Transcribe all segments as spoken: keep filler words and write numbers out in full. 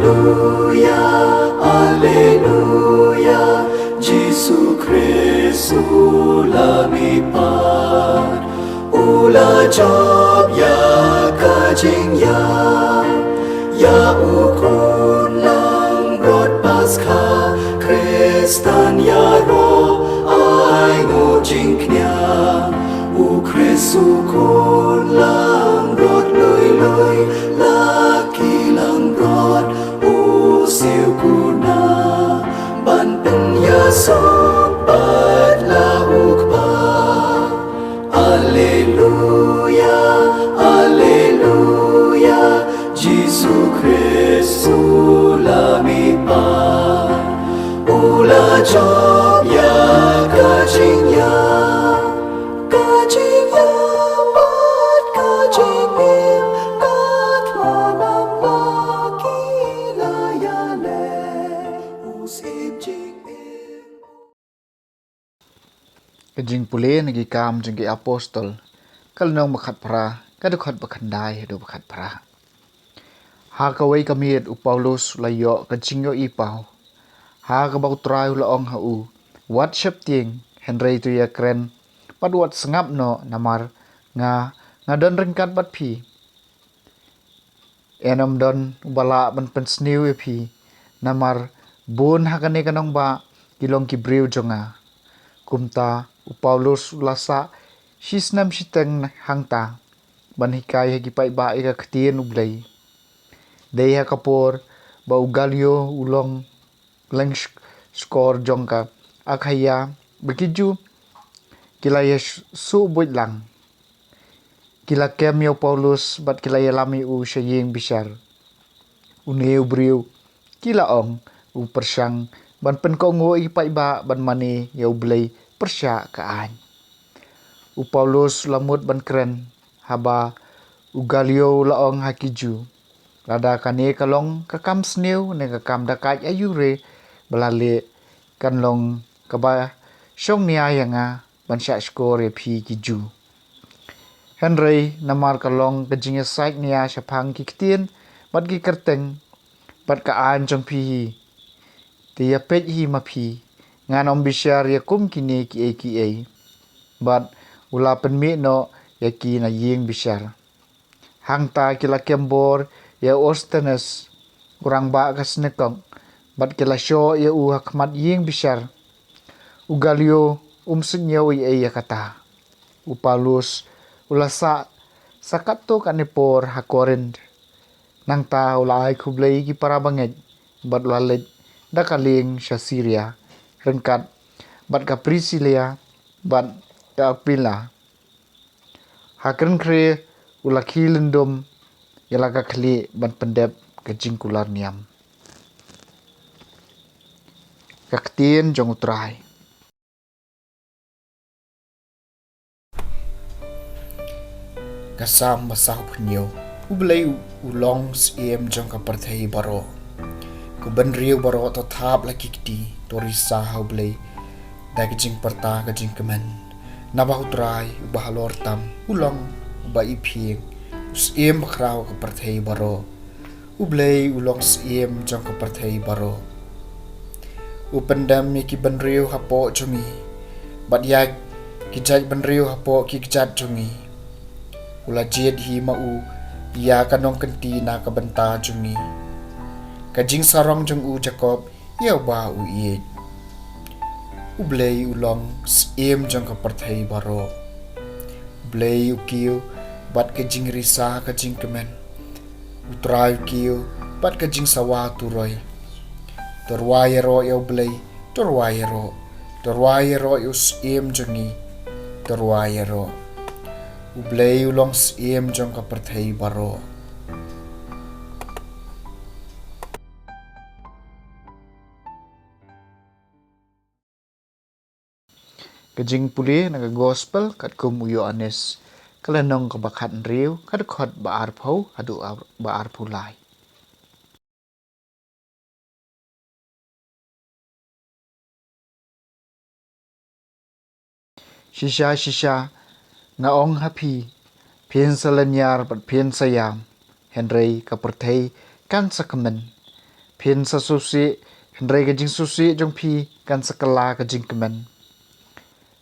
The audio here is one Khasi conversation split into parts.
Alleluia, Alleluia, Jisu Khrist u la mihpat, u la jop ïa ka jingïap, ïa u khun langbrot Paskha, Khristan ïaroh ai nguh jingkñia, u Khrist u khun langbrot lui lui, la ki langbrot u siew kuna, ban pynïasoh bad la u Kpa. Alleluia, Alleluia, Jisu Khrist u la mihpat, u la jop ïa ka jingïap, ka jingïap bad ka jingim, ka thngan amla ki la ïaleh, u Syiem jingim. Ka jingpule na Ki Kam jong ki Apostol, ka lynnong ba khatphra, ka dkhot ba khyndai haduh ba khatphra. Ha kawei ka miet u Paulus u la ïoh ka jingïohi paw, ha kaba u Trai u la ong ha u, wat sheptieng, hynrei to ïakren bad wat sngap noh, namar nga, nga don ryngkat bad phi. Ym don uba lah ban pynsniew ïa phi, namar bun ha kane ka nongbah ki long ki briew jong nga. Kumta u Paulus u la sah shisnem shiteng hangta ban hikai ha ki paidbah ïa ka ktien U Blei. Dei ha ka por ba u Galio u long lyngshkor jong ka Akhaia ba ki Jiw ki la ïa suh buit lang. Ki la kem ïa u Paulus bad ki la ïalam ïa u sha ïing bishar. Une u briew, ki la ong, u pyrshang ban pynkohnguh ïa ki paidbah ban mane ïa U Blei pyrshah ka aiñ. U Paulus u la mut ban kren haba u Galio u la ong ha ki Jiw, lada kane ka long ka kam sniew ne ka kam dakait aiu re ba la leh, kan long kaba shong nia ïa nga ban shah shkor ïa phi ki Jiw. Hynrei namar ka long ka jingïasaid nia shaphang ki ktien bad ki kyrteng bad ka aiñ jong phi hi, te ïapeit hi ma phi, ngan ym bishar ïa kum kine kiei kiei. Bad u la pynmih noh ïa ki na ïing bishar. Hangta ki la kem bor ïa u Sostenes, u rangbah ka synagog, bad ki la shoh ïa u ha khmat ïing bishar. U Galio um suidñiew ei ei ïa kata. U Paulus u la sah sa katto katne por ha Korinth. Nangta u la ai khublei ïa ki para bangeit bad u la leit da ka lieng sha Siria, ryngkat bad ka Prisila bad ka Akwila. Ha kren khrie u la khie lyndum ïa la ka khlieh ban pyndep ka jingkular niam. Ka ktien jong U Trai. Ka Salm ba sawphew hynñiew. U Blei u long Syiem jong ka pyrthei baroh. Ko bynriew baroh to thap la ki kti, to risa ha U Blei da ka jingpyrta ka jingkmen. Naba U Trai uba halor tam u long uba iphieng, u Syiem bakhraw ka pyrthei baroh. U Blei u long Syiem jong ka pyrthei baroh. U pyndem ïa ki bynriew hapoh jong ngi, bad ïa ki jait bynriew hapoh ki kjat jong ngi. U la jied hi ma u ïa ka nongkynti na ka bynta jong ngi. Ka jingsarong jong u Jakob ïa uba u ïeit. U Blei u long Syiem jong ka pyrthei baroh. U Blei u kiew bad ka jingrisa ka jingkmen. U Trai u kiew bad ka jingsawa turoi. To rwai ïaroh ïa U Blei, to rwai ïaroh. To rwai ïaroh ïa u Syiem jong ngi, to rwai ïaroh. U Blei u long Syiem jong ka pyrthei baroh. Ka jingpule na ka Gospel katkum u Ïoannis, ka lynnong kaba khathynriew, ka dkhot ba arphew haduh ar-, ba arphew lai. Shisha, shisha, nga ong ha phi, phin sa lynñiar bad phin sa ïam, hynrei ka pyrthei kan sa kmen. Phin sa sngewsih, hynrei ka jingsngewsih jong phi kan sa kylla ka jingkmen.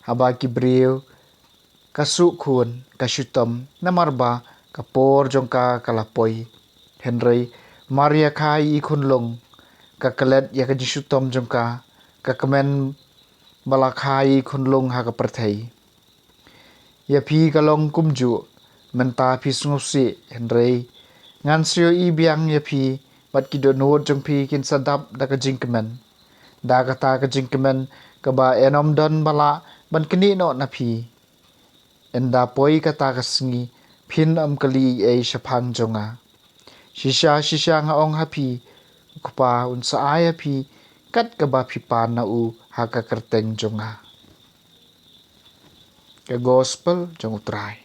Haba ki briew ka suh khun, ka shitom, namar ba ka por jong ka ka la poi. Hynrei mar ïa kha ïa i khunlung, ka klet ïa ka jingshitom jong ka, ka kmen ba la kha ïa i khunlung ha ka pyrthei. Ïa phi ka long kumjuh, mynta phi sngewsih, hynrei ngan sa ïohi biang ïa phi, bad ki dohnud jong phi kin sa dap da ka jingkmen. Da kata ka jingkmen kaba yn ym don ba lah ban knieh noh na phi. Ynda poi kata ka sngi, phin ym kylli ei ei shaphang jong nga. Shisha shisha nga ong ha phi, u Kpa un sa ai ha phi kat kaba phi pan na u ha ka kyrteng jong nga. Ka Gospel jong u Trai.